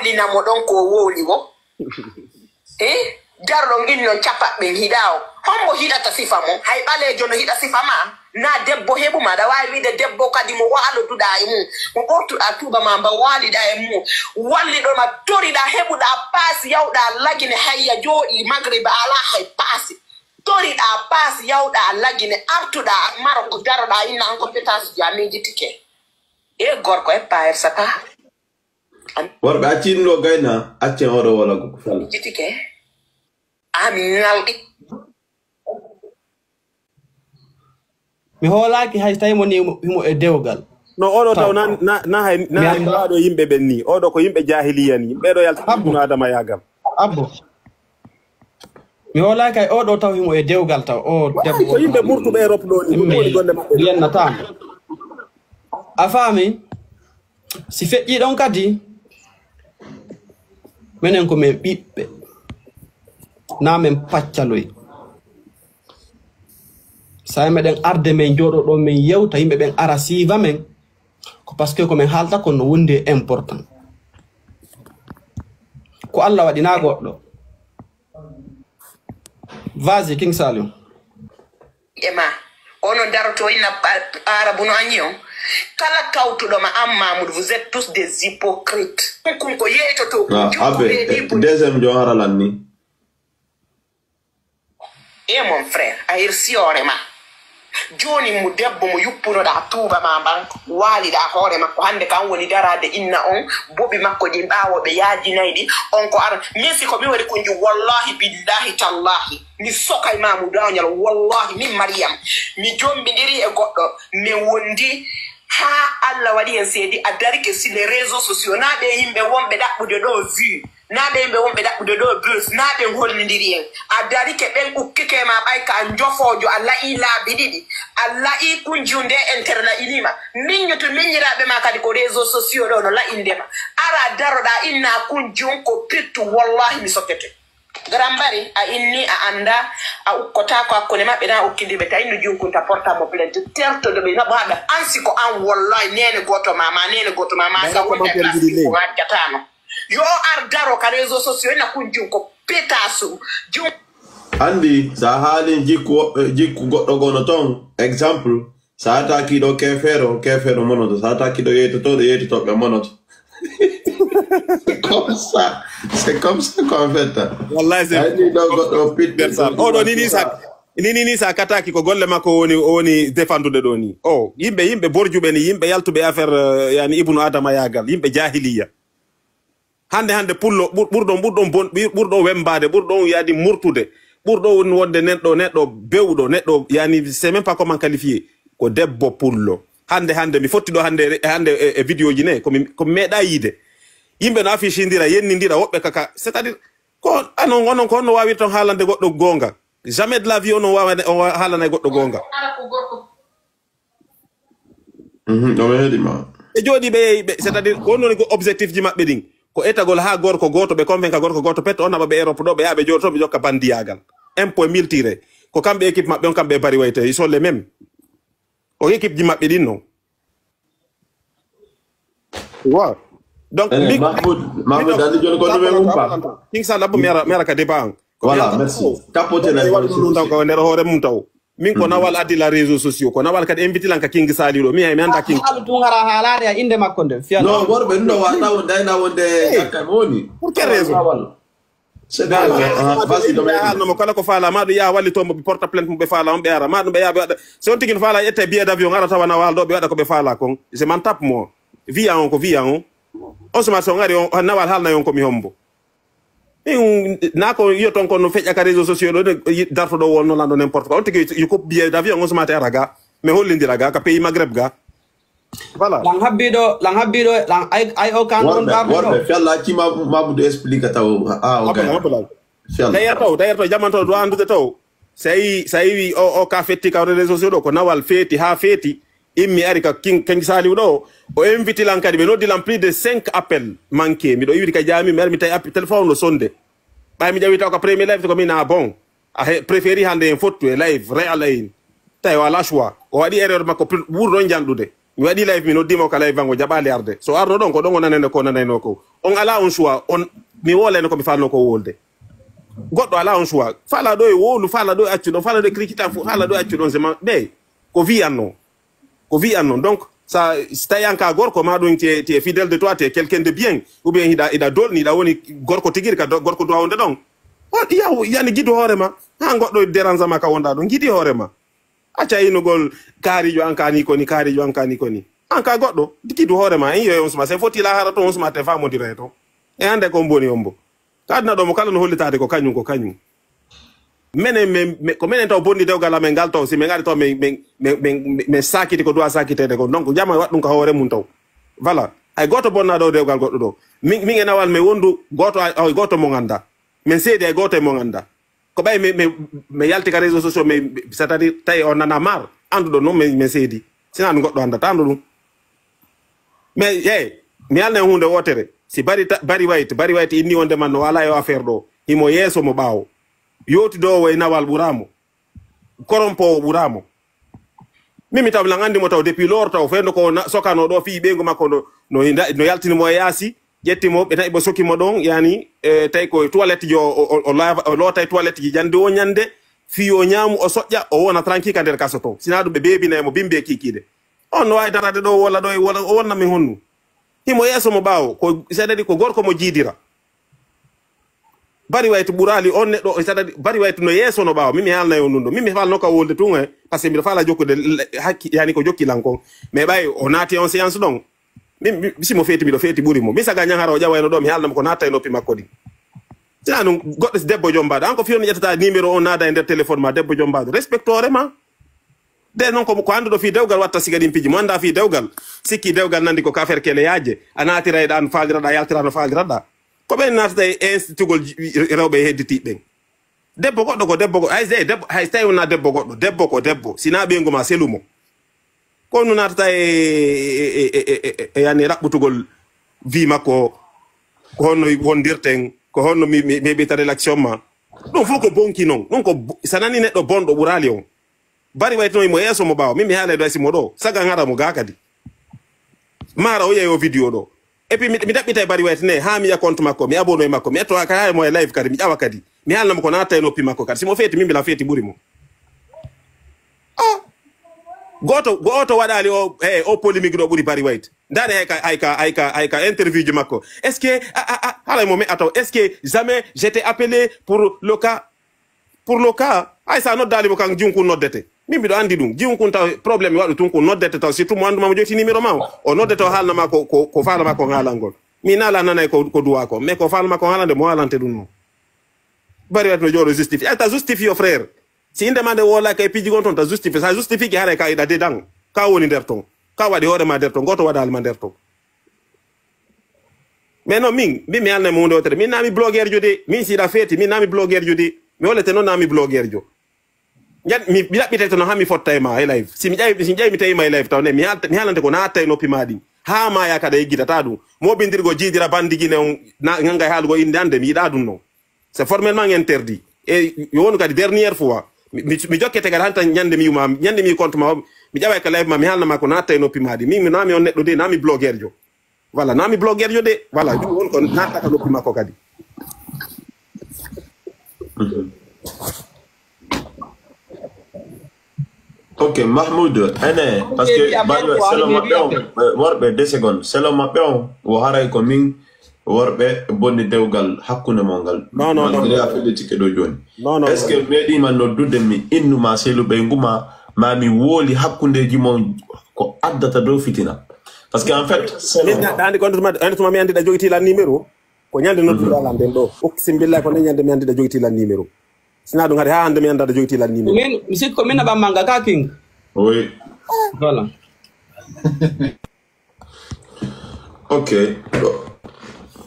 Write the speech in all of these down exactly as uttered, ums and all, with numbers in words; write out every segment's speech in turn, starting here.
Lina mo ɗon ko wowli wo. Eh? Jarɗon innon capaɓɓen hiɗa o. Hombo hiɗata sifa mo? Hay ɓaleejo no hiɗa sifa ma? Na debbo heɓu ma? Aɗa waawi wiide debbo kadi mo waaloduɗa e mum, mo ɓortuɗa tuuba ma mba waaliɗa e mum, walliɗo ma, toriɗa, heɓuɗa paasi, yawɗa lagine, hayya jooɗi magriba ala hay paasi. Toriɗa paasi, yawɗa lagine, artuɗa Marok, daroɗa inna an ko pétasse ja min jitike. E gorko e payer sata. Worɓe accinɗo gayna, accen oɗo wala ko fala. Jitike. Ami ngalɗi. Mi hoolaaki hay so tawi mo ni himo e dewgal. No oɗo taw na na na hay na Mi hay annda. Ɗo yimɓe ɓen ni. Oɗo ko yimɓe jahiliya ni. Ɓeɗo yalta Abbo. Ibnu Adama yagal. Abbo. Mi hoolaaki hay oɗo taw himo e dewgal taw. O debbo. Ko yimɓe murtuɓe Europe ɗo ni. Ko ɗum woni golle maɓɓe. Yennataama. A faami? Si feƴƴi ɗon kadi, menen ko men ɓiɓɓe, na men paccaloy. Sa meɗen arde men jooɗo ɗo men yewta, yimɓe ɓen ara siiva men, ko parce que ko men haalta kon no wondi e important. Ko Allah waɗi na goɗɗo. Vas-y, King Saliou. E ma. Ono daroto ina arabu no anyi on. Kala kawtuɗo ma an Mamoudou, vous êtes tous des hypocrites. Kun ko yeeytoto kun Ah, jokkuɓe Abe, libre. Deuxième jon hara lanni. E mon frère, a hirsi hoore ma. Joni mo debbo mo yuppunoɗa tuuba ma mban, waaliɗa hoore makko, hande kan woni darade inna on, boɓi makko ɗin ɓawo ɓe yaajinayɗi on ko ara. Min si ko mi waɗi kunju, wallahi billahi tallahi mi sokay ma mo dañal. Wallahi min Mariyam mi jombidiri e goɗɗo, min wondi ha Allah waɗi en seedi, a darike si les réseaux sociaux na ɓe yimɓe wonɓe ɗaɓɓude ɗo vue. Na ɓen ɓe wonɓe ɗaɓɓude ɗo bus, na ɓen hollindiri en. A darike ɓen ukkike ma ɓay ka njofoojo, a la'i laabi ɗiɗi. A la'i kunju nde interna inima. Miññutu miññiraaɓe ma kadi ko réseaux sociaux ɗo no la'inde ma. Ara daroɗa inna kunjun ko pittu, wallahi mi sokkete. Garambari, a inni a anda, a ukkota ko hakkunde maɓɓe na ukkindi ɓe tawi no junkunta porta mo plainte. Tertodo ɓe naɓo haɓe ansi ko an, wallahi nene goto ma ma nene goto ma ma sa wonde ko hajjatano. Yo o ar daro ka réseaux sociaux ina kun junko petasu. Jun Andi sa haalin jikku woɓɓe, jikku goɗɗo gono ton, exemple, sa takiɗo kefeero, kefeero monoto, sa takiɗo yeytotoɗo, yeytotoɓe monoto. C'est comme ça, c'est comme ça qu'on fait. Wallahi c'est Ay ni ɗo goɗɗo pitti. Oɗo ni ni sa ni ni ni sa kataki ko golle makko woni woni défendude ɗo ni. O yimɓe yimɓe borjuɓe ni, yimɓe yaltuɓe affaire, euh, yani Ibnu Adama yagal, yimɓe jahiliya. Hande hande pullo ɓur- ɓurɗon ɓurɗon bon ɓur- ɓurɗon wembade, ɓurɗon yaadi murtude, ɓurɗo woni wonde neɗɗo neɗɗo bewɗo, neɗɗo yani c'est même pas comment qualifier. Ko debbo pullo. Hande hande mi fotti ɗo hande re- hande e, e vidéo ji ne ko mi ko mi meeɗa yiide. Yimɓe no affiche ndira, yennindira woɓɓe kaka, c'est-à-dire ko anon onon ko honno wawirton haalande goɗɗo goonga? Jamais de la vie onon wawa on wa- haalana e goɗɗo goonga. Mhm, ɗo mi heɗi ma. Ɓe jooɗi ɓe yehi ɓe, c'est-à-dire ko honno woni ko objectif ji maɓɓe ɗin? Ko etagol ha gorko goto ɓe convainca gorko goto pet on naɓa ɓe Europe ɗo, ɓe yaha ɓe jooɗo toon ɓe jokka bandiyagal. Impôt e multire. Ko kamɓe équipe maɓɓe on, kamɓe bari wayte, ils sont les mêmes. Ko équipe ji maɓɓe ɗin non. Wa. Donc Eh, mi- Mahmoud, Mahmoud, mi- andi joni ko ɗum e wumpa. King Sala bo mi ara mi ara ka débat an. Voilà, merci. Tapote na Waɗi ɗum taw ko nder hoore mum taw. Min ko nawal addi la réseaux sociaux, ko nawal kadi invite lan ka King Sali ɗo. Mi hay mi anda King. Haalu tun hara haalani a inde makko nde fiya. No, worɓe ɗum ɗo wata wonde ayna wonde jakka mi woni. Pour quelle raison? Nawal. C'est bien. Ah, vas-y, domaine. Haalno mo kala ko faala ma ɗum yaha walli toon mo ɓe porta plainte mo ɓe faala on ɓe ara ma ɗum ɓe yaha ɓe waɗa. So on tigi no faala ƴetta billet d'avion ara tawa nawal ɗo ɓe waɗa ko ɓe faala kon. C'est man tap mo. Viya on ko viya on. On suma so ngari on nawal haalna on ko mi hombo. Min na ko yiyoton kon no feƴƴa ka réseaux sociaux ɗo ne darto ɗo wonno lanɗo n'importe quoi. On tigi yo ko billet d'avion on suma te ara ga. Mais hollindira ga ka pays Maghreb ga. Voilà. Lan habbiɗo lan habbiɗo lan ay ay o kan on Worɓe, barɗo worɓe, fella cima mamudu explique taw. Ah, ok. Abba, abba. Fella. D'ailleurs taw, d'ailleurs taw jaman taw do andude taw. Sai sai wi o o ka fetti ka réseaux sociaux ɗo ko nawal feeti ha feeti. Immi ari ka King King Saliou ɗo. O invite lan kadi ɓe noddi lan plus de cinq appels manqué. Miɗo iwiri ka jami mi ari mi tawi appel téléphone no sonde. Ɓay mi ƴawi taw ka premier live ko min a bon. A he préféri hande en fottu e live réel en. Tawi wala choix. O waɗi erreur makko pil ɓurɗon janɗude. Mi waɗi live mi noddima o ka live ango jaɓali arde. So arno ɗon ko ɗon o nanayno ko nanayno ko. On alaa on choix, on, mi woolayno ko mi faalno ko wolde. Goɗɗo alaa on choix. Faalaa ɗo e wowlu, faalaa ɗo e accu ɗon, faalaa ɗo e critique, faalaa ɗo e accu ɗon, c'est ma, ɓe, ko wiyanno. Ko wiyanno. Donc, sa, si tawi an ka gorko, ma ɗum, tu es, tu es fidèle de toi, tu es quelqu'un de bien, ou bien hiɗa, hiɗa dolni, hiɗa woni gorko tigiri ka do-, gorko duwa wonde ɗon. O, yaw, yani gidu hoore ma. Ha goɗɗo dérange ma ka wonda ɗon, gidi hoore ma. Acca inugol kaarijo an ka ni ko ni, kaarijo an ka ni ko ni. An ka goɗɗo, gidu hoore ma, in yo on suma, c'est faut-il a hara to on suma te famodira e to. E hande ko mboni on bo. Ka aduna ɗo mo kala no hollitaade ko kañum, ko kañum. Menen, men, men, ko menen taw bonni dewgal amen ngal taw, si men ngari taw men, men, men, men, men sakiti ko duwa sakiteede ko. Donc, jama waɗ ɗum ka hoore mum taw. Voilà. Ay gooto bonna ɗo dewgal goɗɗo ɗo. Min, min e nawal men wondu gooto, ay, ay gooto mo ngannda. Men seedi ay gooto e mo ngannda. Ko ɓay mi, mi, mi yalti ka réseaux sociaux, mi, c'est-à-dire, tawi on nana mar, annduɗo noon mi, mi seedi. Sinaa ɗum goɗɗo anndata anndu ɗum. Mais, hey, mi alna e huunde wootere. Si Bari ta-, Bari Wayte, Bari Wayte inni wonde man no alaa e o affaire ɗo. Himo yeeso mo ɓaawo. Yootidowo e nawal ɓuraamo. Korompoowo ɓuraamo. Min mi taw lan anndi mo taw depuis lors taw fewndo ko na-, sokano ɗo fii ɓeyngu makko no, no hinda-, no yaltini mo e yaasi, ƴetti mo, ɓe nayi mo soki mo ɗon, yani, e, tawi ko toilette ji o, o, o, o laawa-, o loota e toilette ji jande o ñande, fii o ñaamu, o soƴƴa, o wona tranquille ka nder kaso to. Sinaa ɗum ɓe beebinay mo bimbi e kiikiiɗe. On no waawi darade ɗo walla ɗo e walla, o wonna min honnu. Himo yeeso mo ɓaawo, ko, c'est-à-dire ko gorko mo jiidira. Bari Wayte ɓuraali on neɗɗo, c'est-à-dire Bari Wayte no yeeso no ɓaawo. Min mi haalnay on ɗum ɗo. Min mi faalno ka wolde tun, eh, parce que miɗo faala jokkude l-, hakki, yani ko jokki lan kon. Mais ɓay o naati on séance ɗon. Min, mi, si mo feeti, miɗo feeti ɓuri mo. Mi saga ñan hara o ƴawayno ɗo, mi haalna mo ko naatta e noppi makko ɗin. Sinaa ɗum goɗɗo si debbo jombaɗo. An ko fiyon ƴettata numéro on naada e nder téléphone ma, debbo jombaɗo. Respectore ma. De noon ko, ko annduɗo fii dewgal watta siga ɗin piji. Mo annda fii dewgal, sikki dewgal nandi ko ka affaire kele yaaje. A naatira e ɗan faaliraɗa, yaltira no faaliraɗa. Ko ɓen naatata e institutgol ji-, rewɓe e hedditiiɓe ɓen. Debbo goɗɗo ko debbo go-, hay, hey, debbo, hay so tawi wonaa debbo goɗɗo, debbo ko debbo. Sinaa ɓeyngu ma selu mo. Ko honno naatata e, e, e, yani raɓɓutugol vie makko, ko honno wondirten, ko honno mi, mi, mi heɓirta relation ma. Ɗum fof ko bonki non. Ɗum ko bo-, so a nani neɗɗo bonɗo ɓuraali on. Bari Wayte no mo yeeso mo ɓaawo. Min mi haalay ɗo e simo ɗo. Saga ngara mo ga kadi. Mara o yeeyo vidéo ɗo. Et puis mi, mi ɗaɓɓitay Bari Wayte ne, haa mi yiya compte makko, mi abonné e makko, mi etto ka haa mo e live kadi, mi ƴawa kadi. Mi haalna mo ko naatta e noppi makko kadi. Si mo feeti, min mbela feeti ɓuri mo. Ah! Gooto, gooto waɗaali o, eh, o polémique ɗo ɓuri Bari Wayte. Ndaane hay ka, hay ka, hay ka, hay ka interview ji makko. Est-ce que, ah, ah, ah, hala mo me ato, est-ce que jamais j'étais appelé pour le cas pour le cas, hay so a noddaali mo kan, jiwnkun noddete. Min mbiɗo anndi ɗum. Jiwnkun taw problème waɗu tun kun noddete taw, surtout mo annduma mo jowti numéro ma o. O noddete o haalna ma ko, ko, ko faala ma ko haalangol. Mi naala nanay ko, ko duwa ko. Mais ko faala ma ko haalande mo haalante ɗum no. Bari waɗi no jooɗo justifié. Ay ta justifié o frère. Si innde ma nde wolaaka e piiji gon toon ta justifié. Sa justifié ki haray ka iɗa dedans. Ka woni nder toon. Ka waɗi hoore ma nder toon. Gooto waɗaali ma nder toon. Mais non, min, min mi alnay mo huunde wootere. Min naa mi blogueur jo de. Min si hiɗa feeti, min naa mi blogueur jo de. Mi hollete noon naa mi blogueur jo. Njan-, mi, mi ɗaɓɓitay toon haa mi fotta e ma e live. Si mi ƴawi, si mi ƴawi mi tawi ma e live taw ne, mi haalta, mi haalante ko naatta e noppi ma ɗin. Haa ma ya kada yeggitata ɗum. Mo bindirgo jiidira bandigi ne on, na, nganga e haalugo innde an de, mi yiɗaa ɗum noon. C'est formellement interdit. E yo wonu kadi dernière fois. Mi, mi, mi jokkete kadi hanta ñande mi yuma, ñande mi compte ma, mi ƴawa ka live ma, mi haalna ma ko naatta e noppi ma ɗi. Min, mi naa mi on neɗɗo de, naa mi blogueur jo. Voilà, naa mi blogueur jo de. Voilà, ɗum woni ko naatta ka noppi makko kadi. Ok, Mahmoud, ene, parce que baɗo selo maɓɓe on, eh, worɓe, deux secondes, selo maɓɓe on, wo haray ko min worɓe bonni dewgal hakkunde mon ngal. Non, non, non. Malgré a feɗɗitike ɗo jooni. Non, non, Est-ce que non. Meeɗima noddude mi innu ma selu ɓeyngu ma, ma mi wooli hakkundeeji mon ko addata dow fitina? Parce que en fait, selo Min na, ɗaandi ko on tuma, on tuma mi anndi ɗa jogitii lan numéro. Ko ñande nodduɗa lan nden ɗo. Uqsim billahi ko nden ñande mi anndi ɗa jogitii lan numéro. Sinaa ɗum hari haa hannde mi annda ɗa jogitii lan numéro. Min, mi sikko min a ɓamma nga ka king. Oui. Voilà. Ok.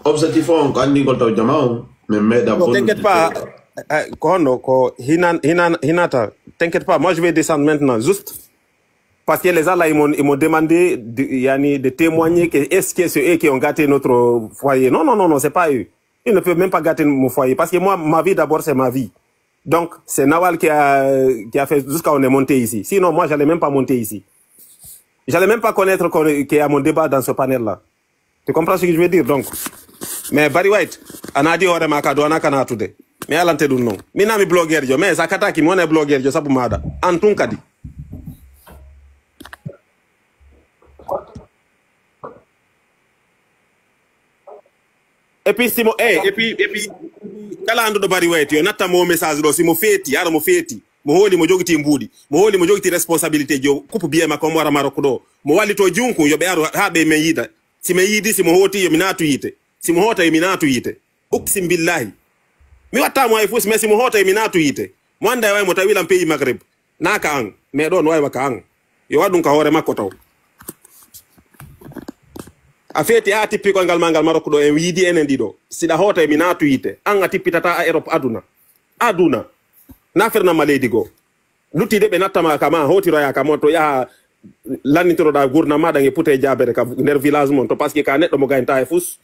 Objectif on ko anndingol taw jama on, min meeɗa Non, t'inquiète pas. Eh, ko honno ko hinan, hinan, hinata. T'inquiète pas, moi je vais descendre maintenant. Juste parce que les gens là, ils m'ont, ils m'ont demandé de, yani, de témoigner que est-ce que c'est eux qui ont gâté notre foyer. Non, non, non, non, c'est pas eux. Ils ne peuvent même pas gâter mon foyer. Parce que moi, ma vie d'abord, c'est ma vie. Donc, c'est Nawal qui a, qui a fait jusqu'à on est monté ici. Sinon, moi, j'allais même pas monter ici. J'allais même pas connaître qu'on est, qu'il y a mon débat dans ce panel-là. Tu comprends ce que je veux dire? Donc, Mais Barry White, a naadi hoore ma ka duwana ka naatude. Mi alante ɗum non. Mi nami blogueur jo, mais sa kataki mi wona blogueur jo sabu maɗa. An tun kadi. Et puis simo, eh, et puis, et puis, kala annduɗo Barry White, yo natta mo message ɗo, simo feeti, ara mo feeti. Mo hooli mo jogiti mbuuɗi. Mo hooli mo jogiti responsabilité jo, kupu biye makko mo wara Maroc ɗo. Mo wallito junkun, yo ɓe aru ha ɓe men yiida. Si men yiidi, si mo hooti, yo mi naatu yiite. Si mo hoota, yo mi naatu yiite. Uksim billahi. Mi watta mo hay fus, mais si mo hoota, yo mi naatu yiite. Mo annda e way mo tawi lan pays Maghreb. Na ka an. Mais ɗo no way wa ka an. Yo waɗum ka hoore makko taw. A feeti ha tippi koyngal ma ngal Maroc ɗo en yiidi enen ɗiɗo. Siɗa hoota, yo mi naatu yiite. An a tippitata a Europe aduna. Aduna. Na fernama leydi goo. Luttiiɓe ɓe nattama ka ma, hotiroya ka mon, to yaha lannitoroɗa gurdam maɗa e pute jaabere ka nder village mon, to parce que ka neɗɗo mo gaynta e fus.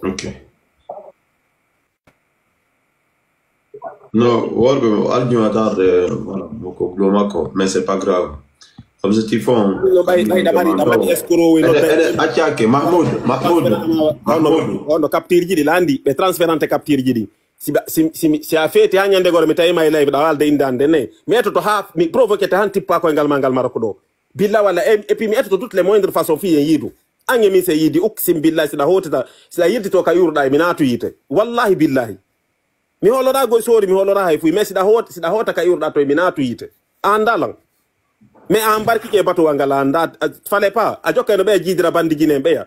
Ok. No, worɓe mo aljuma tarde, voilà, mo ko glo makko, mais c'est pas grave. Objectif on. No ɓay ɓay ɗamari ɗamari escroc wi no. Ede ede accake Mahmoud, Mahmoud. Hono hono capture ji ɗi landi ɓe transférante capture ji ɗi. Si ba- si si si a feeti ha ñande gore mi tawi ma e live ɗa walde indande ne. Mi etoto ha mi provoquete han tippa koyngal ma ngal Maroc ɗo. Billa walla et puis mi etoto toutes les moindres façons fi en yiidu. Ange min se yiidi uksim billahi siɗa hotita siɗa yirdito ka yurɗa e mi naatu yiite. Wallahi billahi. Mi holora goy sori mi holora hay fuy mais siɗa hot siɗa hota ka yurɗa to e mi naatu yiite. Andalan. Mais an barkike batuwa ngal anda fale pas a jokkayno ɓeya jiidira bandi jinen ɓeya.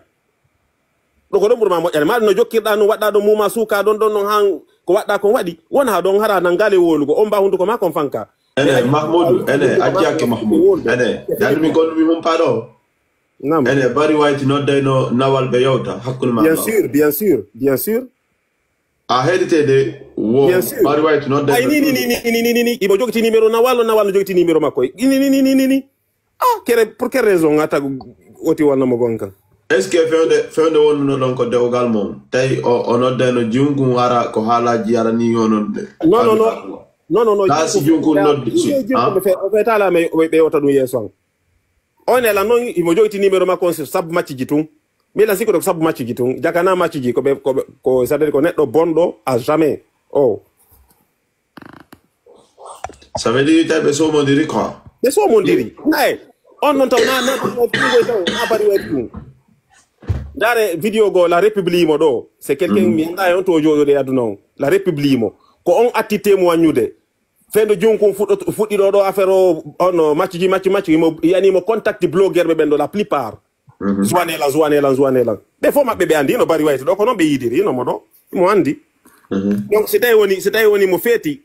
Ɗo ko ɗon ɓurma moƴƴere maɗa no jokkirɗa no waɗɗa ɗon muma suuka ɗon ɗon non han ko waɗɗa kon waɗi wona ha ɗon hara nan ngale wolugo on mba hunduko ma kon fanka. Ene Mahmoudou, ene accake Mahmoudou, ene dande mi gonmi mum paɗo. Nam. Ene Barry White noddayno nawal ɓe yewta hakkunde ma. Bien sûr, bien sûr, bien sûr. A heɗitede wo Barry White noddayno. Ay ni ni ni ni ni ni ni imo jogiti numéro nawal no nawal no jogiti numéro makko ni ni ni ni ni ni. Ah, quelle, pour quelle raison ngata oti wonno mo gonka? Est-ce que fewde fewde wonduno ɗon ko dewgal mum tawi o o noddayno jungu ara ko haalaji arani onon de? Non non non. Non non non. Ta si jungu noddi si. O fetala mais ɓe wota ɗum yeeso an. On est là non imo joyti numéro makko on sabu macci ji tun. Mila sikkude ko sabu macci ji tun jakana macci ji ko ɓe ko c'est-à-dire ko neɗɗo bonɗo à jamais. Oh. Ça veut dire tawi ɓe somodiri quoi. Ɓe somodiri naye. On noon taw na na ɗum o ɗum goy taw na bari wayti ɗum. Ndaare vidéo goo la république mo ɗo c'est quelqu'un mi annda e on to jooɗoɗe e aduna on la république mo ko on atti témoignude. Fendo jonkun fuɗɗi ɗo ɗo affaire o on maccuji maccu maccu imo yani mo contact blogueur ɓe ɓen ɗo la plupart. Zuwanelan zuwanelan zuwanelan ɓe fof maɓɓe ɓe andi no bari wayti ɗo ko noon ɓe yidiri no mo ɗo imo andi. Donc si tawi woni si tawi woni mo feeti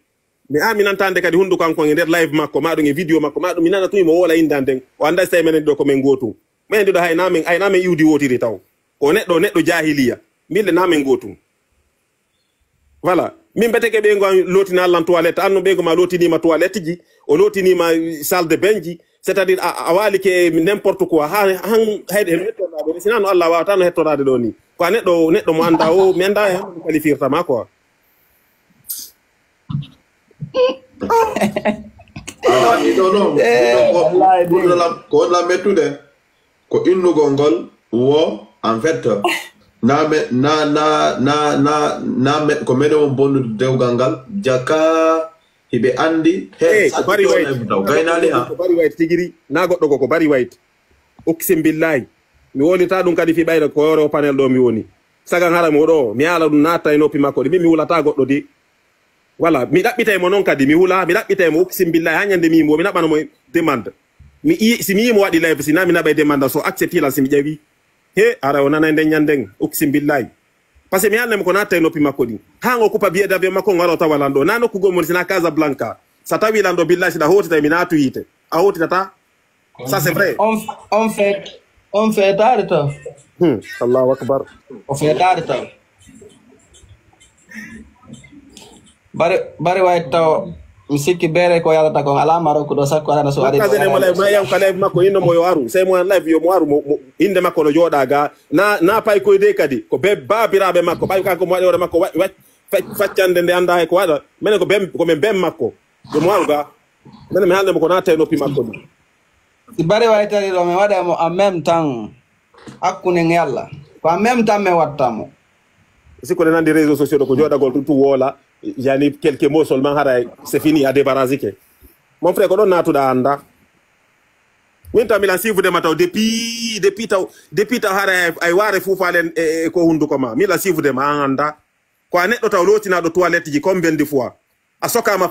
mi a mi nantande kadi hunduko an kon e nder live makko ma ɗum e vidéo makko ma ɗum mi nana tun imo woola indande o anda si tawi menen ɗo ko men gootum. Menen ɗiɗo hay na men hay na men iwdi wotiri taw ko neɗɗo neɗɗo jahiliya. Mille na men gootum. Voilà. Min beteke ɓeygu an lootina lan toilette anno ɓeygu ma lootinima toilette ji o lootinima salle de bain ji. C'est à dire a waalike e n'importe quoi ha han hayde heno hettorɗaɓe ni sina no allah wawata no hettorade ɗo ni ko a neɗɗo neɗɗo mo anda o mi anda e hano qualifirtama quoi. Ɗo ɗo ko wonla mettude ko innugol ngol wo en fait na me na na na na na me ko mene won bonnude dewgal ngal jaka hiɓe andi he ko bari wayt taw gaynali ha ko bari wayt tigiri na goɗɗo ko ko bari wayt. Uksim billahi mi wolita ɗum kadi fi ɓayra ko yore o panel ɗo mi woni sagan hara mo ɗo mi ala ɗum natta e noppi makko ɗi min mi wulata goɗɗo di. Voilà mi ɗaɓɓitay mo noon kadi mi hula mi ɗaɓɓitay mo uksim billahi ha ñande mi yimo mi naɓano mo demande. Mi i si mi yimo waɗi live si na mi naɓay demande so accepti lan si mi ƴawi he ara o nanay nden ñanden uksim billahi. Parce que mi annay mo ko nattay noppi makko ɗin ha ngo kupa biye d'avion makko ngo waro tawa lan ɗo na nokku gomoni sina casablanca. Sa tawi lan ɗo billahi siɗa hotitay mi natu yite a hotitata. Ça c'est vrai. On, on fait, on fait tard to. Hmm. Allahu akbar. On fait tard to. Bari bari way taw mi sikki bere ko yalata kon ala Maroc do sakko ala so ari. Kaze ne mo live ma yaw ka live makko inno mo yo aru sey mo an live yo mo aru mo inde makko no joda ga na na pay koy de kadi ko be babirabe makko bay kanko mo wadi wore makko faccande nde anda hay ko wada menen ko bem ko men bem makko. Yo mo aru ga. Mene mi haalde mo ko naata e noppi makko ɗi. Si bare waytari ɗo, mi waɗa mo en même temps. Hakkunde nge Allah. Ko en même temps mi watta mo. Si ko nandi réseaux sociaux ɗo ko jooɗagol ɗum tu woola, yani quelques mots seulement, haray c'est fini, a débarrassike. Mon frère, ko ɗon naatuɗa annda. Min taw milan suivre ma taw depuis depuis taw depuis taw haray ay ware fufalen e e ko hunduko ma. Milan suivre ma an annda. Ko a neɗɗo taw lotinaɗo toilette ji combien de fois? A sokama